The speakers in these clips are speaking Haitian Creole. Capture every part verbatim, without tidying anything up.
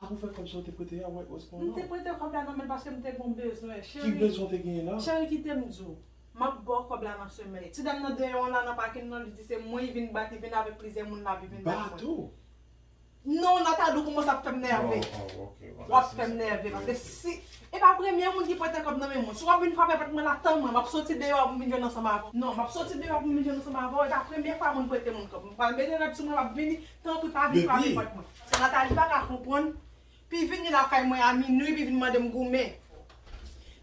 Ou fè kòb sa w te prete a White Rose pou non? M te prete kòb la nan men l paske m te gen yon bezwen, cheri. Ki bezwen w te genyen la? Cheri, kite m di w. M ap ba w kòb la nan semèn. Ti dam nan deyò an la nan pakin nan, li di se mwen li vin bat, li vin avèk plizyè moun l ap vin bat mwen. Bat ou? Non, Nathalie, ou kòmanse ap fè m nève. W ap fè m nève paske si e pa premye moun ki prete kòb nan men moun. Si w ap vin frape pòt mwen la, tann mwen, m ap soti deyò a pou m vin jwenn ansanm avè w. Non, m ap soti deyò a pou m vin jwenn ansanm avè w. E pa premye fwa moun prete moun kòb. M pral mete rad sou mwen, m ap vini, tanpri pa vin frape pòt mwen. Sa Nathalie pa ka konprann. Pi vini lakay mwen a minui, pi vin mande m goumen.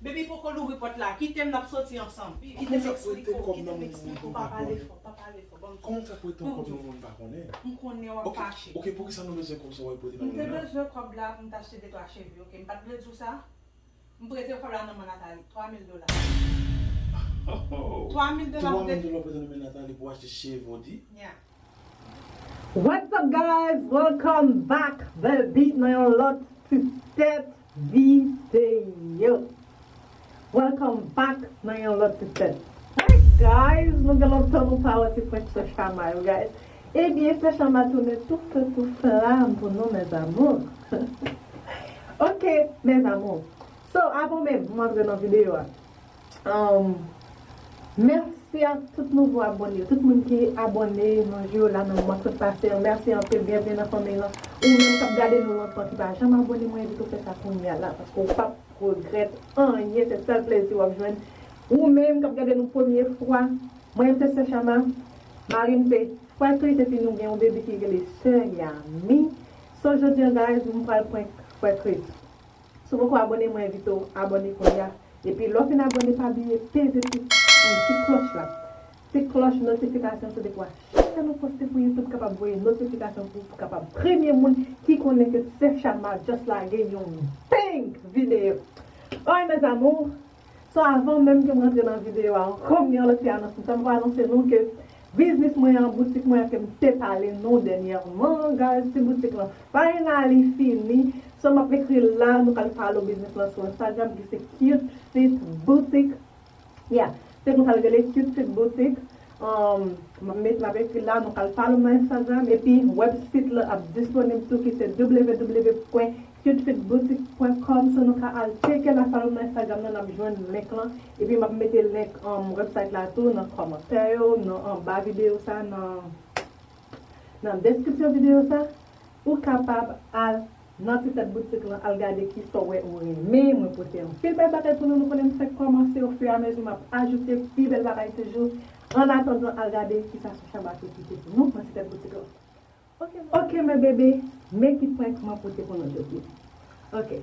Baby poko louvri pòt la, kite m n ap soti ansanm. Kite m eksplike w, kite m eksplike w, pa pale fò, pa pale fò, ban m. Kòman w fè prete yon kòb nan moun m pa konnen? M konnen w ap fache. Ok, poukisa nou bezwen kòb sa w al prete nan moun nan? M te bezwen kòb la pou m t achte de twa cheve, ok? M pa t vle di w sa? M prete kòb la nan men Nathalie, twa mil dola. Twa mil dola. Twa mil dola w prete nan men Nathalie pou w achte cheve, w di? Yeah. What's up guys, welcome back baby nan yon lòt ti tèt videyo. Welcome back nan yon lòt ti tèt. Hey guys, nou gen lontan nou pa wè ti prank sa Chama yo guys. Ebyen, sa Chama tounen tou feu tou flamme pou nou mes amours. Ok, mes amours. So, avan menm m antre nan videyo a, Um, mèsi a tout nouvo abòne yo, tout moun ki abòne nan jou yo la, nan mwa k sot pase an. Mèsi anpil, byenvni nan fanmiy lan. Ou menm k ap gade nou lontan, ki pa janm abòne, mwen envite w fè sa kounye a la, paske w p ap regrèt anyen, se sèl plezi w ap jwenn. Ou menm k ap gade nou premye fwa, mwen menm se Sè Chama, mari m se Frè Chris, epi nou gen yon bebe ki rele Sè Yami. So, jodi a, guys, m pral prank Frè Chris. Si w poko abòne, mwen envite w abòne kounye a. Epi lè w fin abòne, pa bliye peze ti, ti klòch la. Ti klòch notifikasyon, se dekwa chak lè nou poste pou YouTube kapab voye notifikasyon pou w kapab premye moun ki konnen ke Sè Chama just lage yon bang videyo. Alright mes amours, so avan menm ke m rantre nan videyo a ankò, m gen yon lòt ti anons m fè. M pral anonse nou ke biznis mwen an, boutik mwen an ke m te pale nou dènyèman, guys, ti boutik lan finally fini. So m ap ekri l la, nou ka al follow biznis lan sou Instagram ki se Cute Fit Boutique. Yeah, se konsa l rele, Cute Fit Boutique. Um, m ap met, m ap ekri l la, nou ka al follow m nan Instagram. Epi website lan ap disponib tou ki se www point cute fit boutique point com. So nou ka al tcheke l, al follow m nan Instagram nan, n ap jwenn link lan. Epi m ap mete link, um, website la tou nan kòmantè yo, nan anba videyo sa, nan, nan deskripsyon videyo sa. Ou kapab al nan ti tèt boutik lan, al gade kisa w wè ou renmen. Mwen pote anpil bèl bagay pou nou. Nou konnen m fèk kòmanse, ofiramezi m ap ajoute pi bèl bagay toujou. Annatandan, al gade kisa Sè Chama te kite pou nou nan ti tèt boutik lan. Ok, ok, mes bébés, men ki prank mwen pote pou nou jodi. Ok.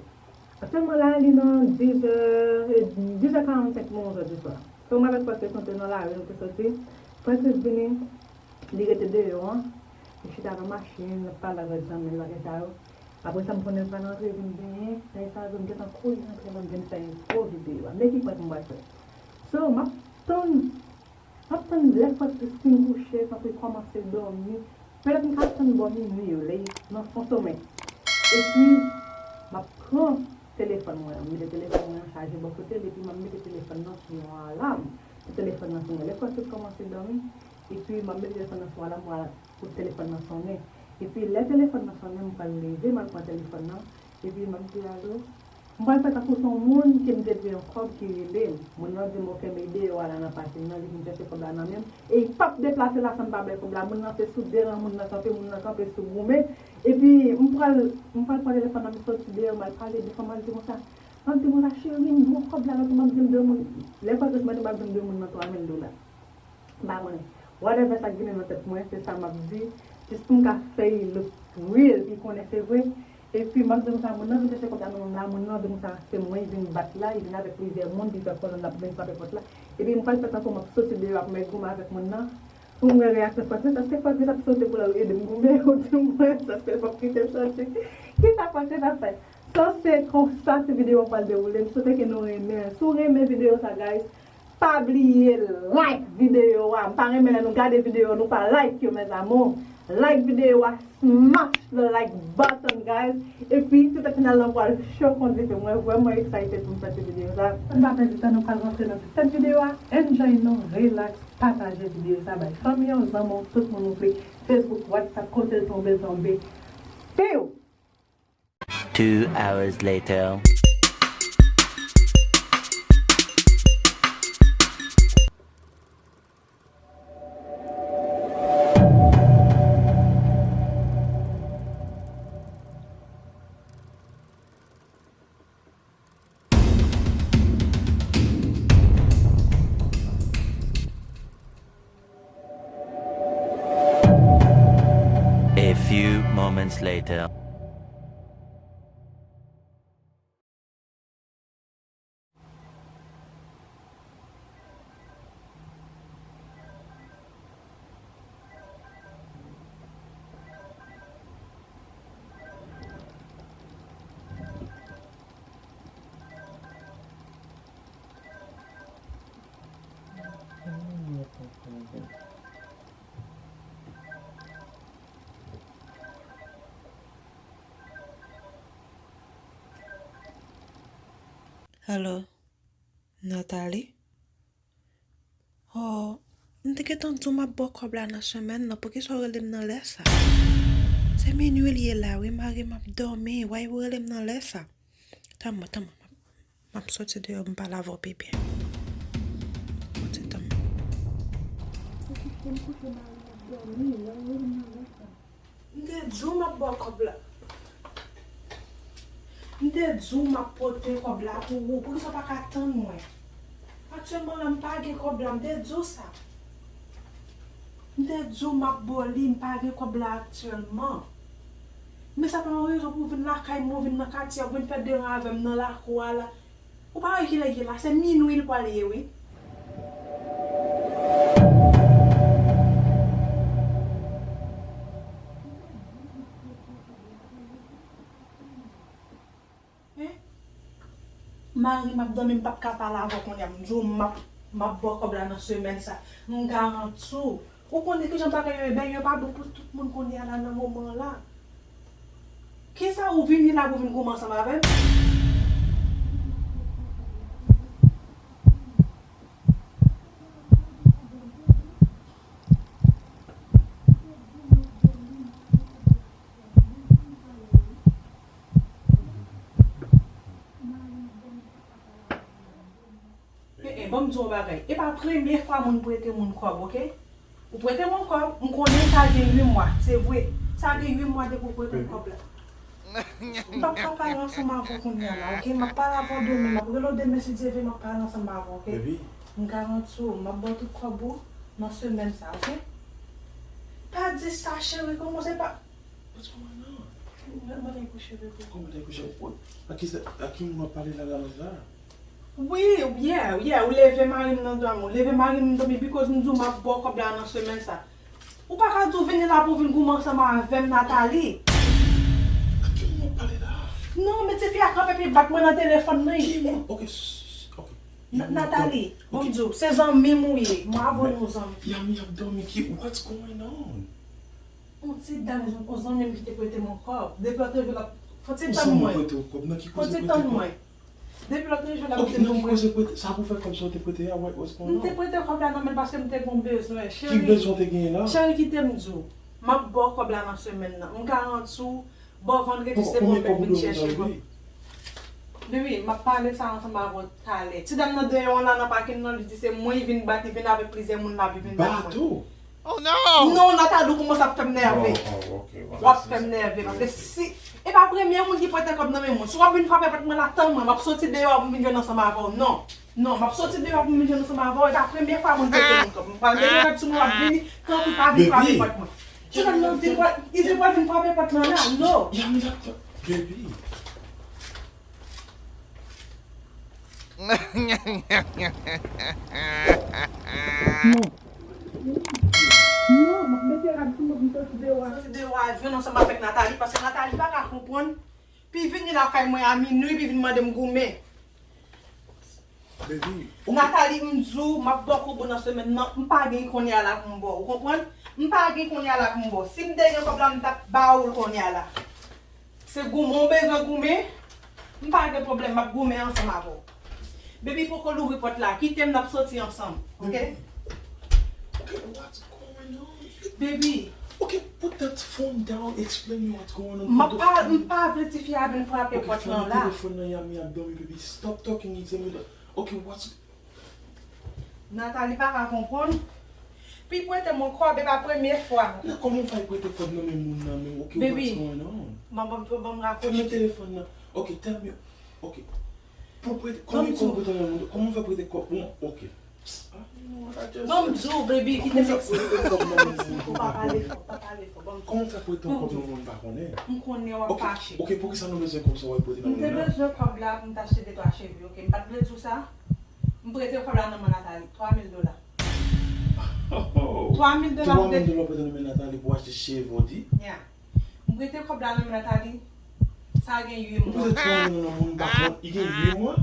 Aktyèlman la, li nan dis è, dis è karannsenk, onze è di swa. Kòm avèk Frè Chris nou te nan lari, nou te soti. Frè Chris vini, li rete deyò an. Li chita nan machin, l ap pale avèk zanmi l, bagay sa yo. Apre sa, m konnen l pral rantre vin benyen. Lè sa, m gentan kouri rantre la, m vin fè yon gwo videyo a. Men ki prank m pral fè. So, m ap tann M ap tann lè Frè Chris fin kouche, tanpri kòmanse dòmi. Petèt m ka tann bò minui yo, lè l nan fon somèy. Epi, m ap pran telefòn mwen an, m mete telefòn mwen an chaje bò kote l, epi m ap mete telefòn nan sou yon alam pou telefòn nan sonnen. Lè Frè Chris kòmanse dòmi, epi m ap mete telefòn nan sou alam pou, pou telefòn nan sonnen. Epi, lè telefòn nan sonnen, m pral leve, m al pran telefòn nan, epi m ap di alo. M pral fè tankou se yon moun ke m te dwe yon kòb ki rele m. Moun nan di m, ok, m ede yo a la nan pakin nan, li vin chèche kòb la nan men m. E li p ap deplase la san m pa bay kòb la. Moun nan se sou de ran moun nan kanpe, moun nan kanpe sou goumen. Epi m pral, m pral pran telefòn nan, m soti deyò, m al pale de fanm, m al di konsa. M ap di konsa, cheri, m gen yon kòb la, lòt m ap di m de moun. Lè Frè Chris mande m ap di m de moun nan twa mil dola. M pa konnen. Whatever sa k vini nan tèt mwen, se sa m ap di. Jis pou m ka fè l look real, pou l konnen se vre. Epi, m ap di konsa, moun nan vin chèche kòb la nan men m la, moun nan di konsa, se mwen, li vin bat la, li vin avèk plizyè moun, li fè kòlonn, l ap vin frape pòt la. Epi, m pral fè tankou m ap soti deyò, ap mèt goumen avèk moun nan. Pou m wè reyaksyon Frè Chris, èske Frè Chris ap soti pou l al ede m goumen, ou di mwen, èske l p ap kite m soti? Kisa Frè Chris ap fè? So, se konsa ti videyo an pral dewoule. M swete ke nou renmen l. Si w renmen videyo sa, guys, pa bliye like videyo a. M pa renmen lè nou gade videyo, nou pa like yo, mes amours. Like videyo a, smash the like button, guys. Epi, ti tèt final lan pral cho konn dife. Mwen vrèman excited pou m fè ti videyo sa. San pa pèdi tan, nou pral rantre nan ti tèt videyo a. Enjoy nou, relax, pataje videyo sa bay fanmi w, zanmi w, tout moun ou vle. Facebook, WhatsApp, kote l tonbe, tonbe. Piw! Two hours later. A few moments later. Hello, Nathalie? Oh, m te gentan di w m ap ba w kòb la nan semèn nan, poukisa w rele m nan lè sa? Se minui l ye la, wi, mari m ap dòmi, why ou rele m nan lè sa? Tann mwen, tann mwen, m ap, m ap soti deyò, m pale avè w pi byen. Soti tann mwen. Poukisa m koute mari m ap dòmi, why ou rele m nan lè sa? M te di w m ap ba w kòb la. M te di w m ap pote kòb la pou ou. Poukisa w pa ka tann mwen? Aktyèlman la, m pa gen kòb la. M te di w sa. M te di w m ap ba w li, m pa gen kòb la aktyèlman. Men sa pa yon rezon pou w vin lakay mwen, w vin nan katye a, w vin fè deran avè m nan lakou a la. Ou pa wè kilè l ye la? Se minui l pral ye, wi. Hein? Mari m ap dòmi, m p ap ka pale avè w kounye a. M di w m ap, m ap ba w kòb la nan semèn sa. M garanti w. Ou konnen kijan bagay yo ye, bagay yo pa bon pou tout moun kounye a la nan moman la. Kisa ou vini la pou vin goumen ansanm avè m? Eh, eh, ban m di w yon bagay. E pa premye fwa moun prete moun kòb, oke? Ou prete mwen kòb, m konnen sa gen uit mwa, se vre. Sa gen uit mwa depi w prete m kòb la. M p ap ka pale ansanm avè w kounye a la, oke? M ap pale avè w demen, m ap rele w demen si Dye vle, m ap pale ansanm avè w, oke? Baby. M garanti w, m ap ba w tout kòb ou nan semèn sa, oke? Pa di sa, cheri, kòman se pa What's going on? Mwen, mwen te kouche, bebe. Kòman te kouche? Ou, a ki sa, a ki moun w ap pale la, la, la? Wi, yeah, yeah, ou leve mari m nan dòmi, ou leve mari m nan dòmi, because m di w m ap ba w kòb la nan semèn sa. Ou pa ka di w vini la pou w vin goumen ansanm avè m, Nathalie. A ki moun w ap pale la? Non, men ti fi a kanpe epi bat mwen nan telefòn nan. Ki moun? Ok, sh-, ok. Na-, Nathalie, bon, m di w, se zanmi m ou ye. Mwen avè w nou zanmi. Yami ap dòmi, ki, what's going on? Yon ti dam, yon zanmi m ki te prete m yon kòb. Depi lòt jou l ap, fò ti tann mwen. Fò ti tann mwen. Depi lòt jou l ap di m pou mwen. Sa pou fè kòb sa w te prete a, what, what's going on? M te prete kòb la nan men l paske m te gen yon bezwen. Cheri, ki bezwen w te genyen la? Cheri, kite m di w. M ap ba w kòb la nan semèn nan. M garanti w, bò vandredi se mwen menm vin chèche kòb. Wi, wi, m ap pale sa ansanm avè w talè. Ti dam nan deyò an la nan pakin nan, li di se mwen li vin bat, li vin avèk plizyè moun la, li vin bat mwen. Bat ou? Oh no! Non, Nathalie, ou kòmanse ap fè m nève. W ap fè m nève, paske si, e pa premye moun ki prete kòb nan men moun. Si w ap vin frape pòt mwen la, tann mwen, m ap soti deyò pou m vin jwenn ansanm avè w. Non. Non, m ap soti deyò pou m vin jwenn ansanm avè w. E pa premye fwa moun prete moun kòb. M pral mete rad sou mwen, w ap vini, tanpri pa vin frape pòt mwen. Ti dam nan di, li di pral vin frape pòt lan la, no. Yami la, baby. Non. Non, m ap mete rad sou mwen pou m soti deyò a. Soti deyò a, jwenn ansanm avèk Nathalie, paske Nathalie pa ka konprann. Pi vini lakay mwen a minui, pi vin mande m goumen. Nathalie, m di w, m ap ba w kòb ou nan semèn nan, m pa gen kounye a la pou m ba w, ou konprann? M pa gen kounye a la pou m ba w. Si m te gen kòb la, m t ap ba ou l kounye a la. Se goumen w bezwen goumen, m pa gen pwoblèm, m ap goumen ansanm avè w. Baby poko louvri pòt la, kite m, n ap soti ansanm, oke? Baby, Okay, put that phone down, explain me what's going on. M ap pa, m pa vle tifi a vin frape pòt lan la. Fèmen telefòn nan, Yami ap dòmi, baby. Stop talking, it's in the, okay, what's, Nathalie pa ka konprann. Pi prete mwen kòb, e pa premye fwa. Nan, kòman w fè prete kòb nan men moun nan, men, okay, what's going on? Baby, ban m, ban m, ban m rakwoche. Fèmen telefòn nan. Okay, tell me. Okay. Pou prete, kòman w prete nan men moun? Kòman w fè prete kòb pou mwen? Okay. Ah, you know what, I just Ban m di w, baby, kite m eksplike w. Ban m di w, pa pale fò, pa pale fò. Ban m di w. Kòman w fè prete yon kòb nan moun m pa konnen? M konnen w ap fache. Okay, poukisa nou bezwen kòb sa w al prete nan moun nan? M te bezwen kòb la pou m t achte de twa cheve, okay? M pa t vle di w sa. M prete kòb la nan men Nathalie, twa mil dola. Twa mil dola. Twa mil dola w prete nan men Nathalie pou achte cheve, w di? Yeah. M prete kòb la nan men Nathalie. Sa gen uit mwa. Ou prete twa mil nan moun pa kont, li gen uit mwa?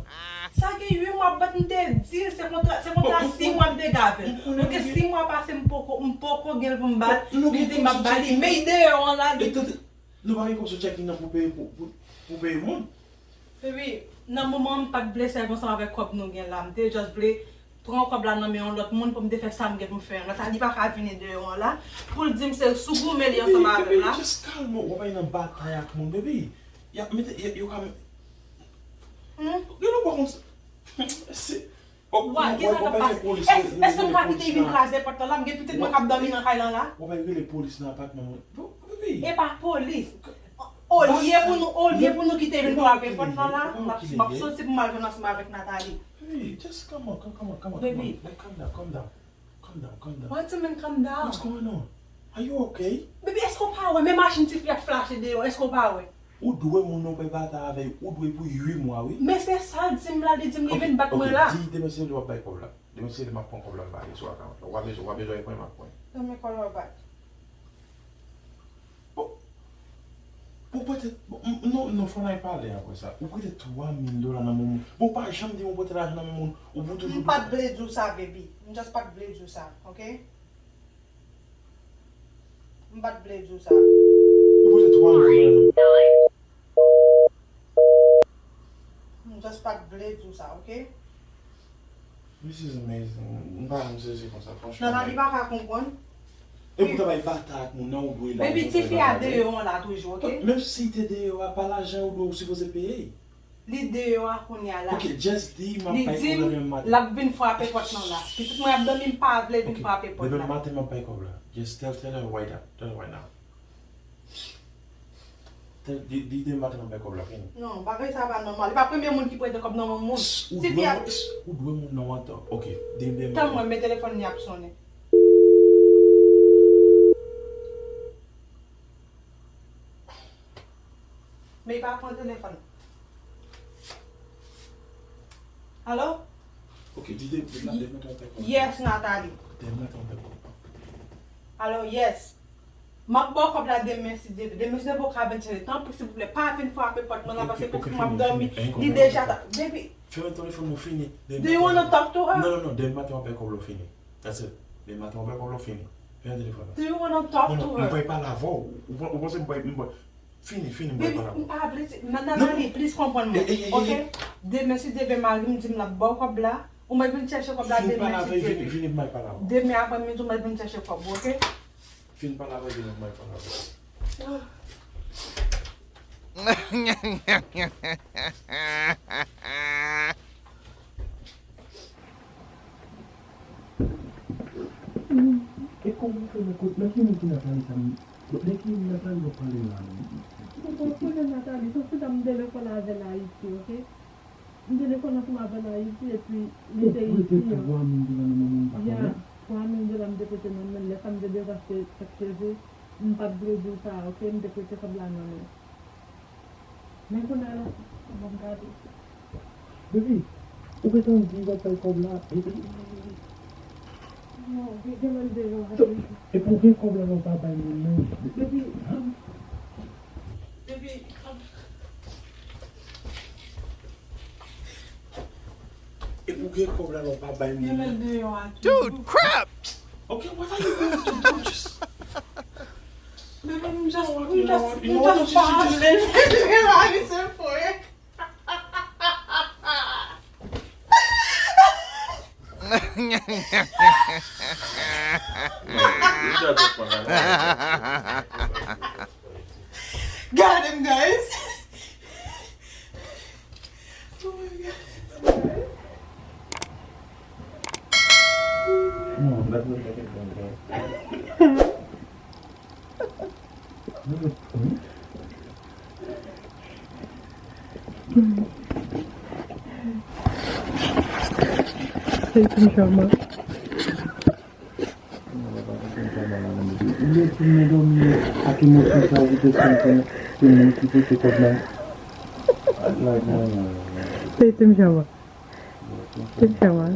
Sa gen uit mwa, but m te di l se kontra, se kontra sis mwa m te gen avè l. Ok, sis mwa pase, m poko, m poko gen l pou m bat. Li di m ap ba li, men deyò an la, li. Nou pa gen kòb sou checking nan pou peye, pou, pou, pou peye moun? Baby, nan moman an, m pa t vle sèvi ansanm avèk kòb nou gen la. M te just vle pran kòb la nan men yon lòt moun pou m te fè sa m gen pou m fè an. Nathalie pa ka vini deyò an la pou l di m se sou goumen li ansanm avè m la. Baby, just kalme w. W ap al nan batay ak moun, baby. Y ap mete, y, yo ka. Hmm? Gen lòt bò konsa. Se Wa, ki sa k ap pase? Èske m ka kite vin kraze pòt lan la? M gen pitit mwen k ap dòmi nan kay lan la. W ap al rele polis nan apatman mwen. Baby. E pa polis. Olye pou nou, olye pou nou kite vin frape pòt lan la, m ap, m ap soti pou m al jwenn ansanm avèk Nathalie. Baby, just come on, come, come on, come on, come on. Baby. Like, calm down, calm down. Calm down, calm down. What you mean, calm down? What's going on? Are you okay? Baby, èske w pa wè? Men machin tifi ap flache deyò, èske w pa wè? Ou dwe moun nan w bay batay avè l, ou dwe pou uit mwa, wi. Men se sa l di m la, li di m li vin bat mwen la. Ok, ok, di demen se lè w ap bay kòb la. Demen se lè m ap pran kòb la, m ba li sou akawont la. W a bezwen, w a bezwen reponn, m ap pran. Tell me call her back. Bon. Bon, petèt, bon, m, non, non, fò n al pale apre sa. Ou prete twa mil dola nan men moun. Bon, ou pa janm di m ou prete lajan nan men moun. Ou pou toujou. M pa t vle di w sa, baby. M just pa t vle di w sa, ok? M pa t vle di w sa. Ou pote twa mil dola. M just pa t vle di w sa, ok? This is amazing. M pa janm sezi konsa, franchman. Nathalie pa ka konprann. E pou travay batay ak moun nan, ou dwe la. Baby, tifi a deyò an la toujou, ok? Menm si te deyò a, pa lajan ou dwe, ou sipoze peye. Li deyò a kounye a la. Ok, just di m ap bay kòb la demen maten. Li di m l ap vin frape pòt lan la. Pitit mwen ap dòmi, m pa vle vin frape pòt la. Ok, demen maten m ap bay kòb la. Just tell, tell her right now. Tell her right now. Tell, di, di demen maten m ap bay kòb la, fini. Non, bagay sa pa nòmal. Li pa premye moun ki prete kòb nan men moun. Ou dwe, ou dwe moun nan antan. Ok, di demen maten. Tann mwen, men telefòn li ap sonnen. Men li pa pran telefòn. Alo? Ok, di de, de, demen maten w fè kòb. Yes, Nathalie. Demen maten w fè kòb. Alo, yes. M ap ba w kòb la demen, si Dye vle. Demen, si Dye vle, ou ka vin chèche. Tanpri, silvouplè, pa vin frape pòt mwen nan, paske pitit mwen ap dòmi. Li deja ta, baby. Fèmen telefòn mwen, fini. Do you wanna talk to her? Non, non, non, demen maten w ap bay kòb la, fini. That's it. Demen maten w ap bay kòb la, fini. Fèmen telefòn nan. Do you wanna talk to her? Non, non, m pral pale avè w. Ou, ou panse m pral, m pral, fini, fini, m pral pale avè w. Baby, m pa vle di, Nathalie, please konprann mwen, ok? Demen, si Dye vle, mari m di m l ap ba w kòb la. Ou mèt vin chèche kòb la demen, si Dye vle. Vini, vini, m al pale avè w. Demen aprèmidi, ou mèt vin chèche kòb ou, ok? Fin pale avè l, vini, m al pale avè w. E kòman w fè nan kote, nan ki moun ki nan pale sa, nan ki moun nan pale w ap pale la menm? Ou konprann Nathalie, se pou sa m te lè fè l avè l Ayiti, ok? M te defann ansanm avè l Ayiti, epi li te isi an. Ou prete twa mil dola nan men moun pa konnen? Ya, twa mil dola m te prete nan men l. Lè sa m te devaste tèt cheve, m pa t vle di w sa, ok? M te prete kòb la nan men l. Men kounye a la, ban m gade. Baby, ou gentan di w ap bay kòb la, e, e, e, e. Non, gen, gen lè l deyò a, baby. Epi w gen kòb la, men w pa bay moun nan. Baby, um, baby, um. Epi w gen kòb la, men w pa bay moun nan. Gen lè l deyò a tou. Dude, crap! Okay, what are you going to do? Just, baby, m just, m just, m just pa vle. Baby, se prank. Gade m, guys. Oh my God. Hey, pijama. Hey, pijama. Pijama.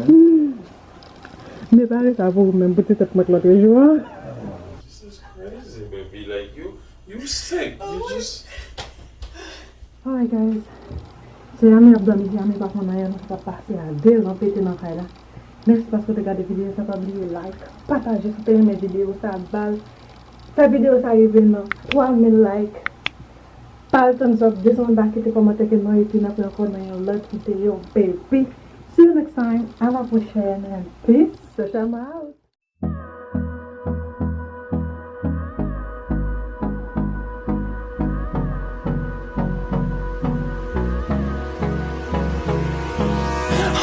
Hmm. Mwen pare sa pou ou menm, pou ti tèt mwen lòt jou an. This is crazy, baby. Like, you, you sick. You just Alright, guys. Se Yami ap dòmi, Yami pa konn anyen nan sa k ap pase a. De zan pete nan kay la. Mèsi paske w te gade videyo sa. Pa bliye like, pataje si w te renmen videyo sa, ba l. Fè videyo sa rive nan twa mil like. Pa al tann zòt desann anba, kite kòmantè ke nou, epi n ap wè ankò nan yon lòt videyo, baby. See you next time. À la prochaine and peace. I'm out.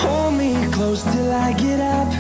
Hold me close till I get up.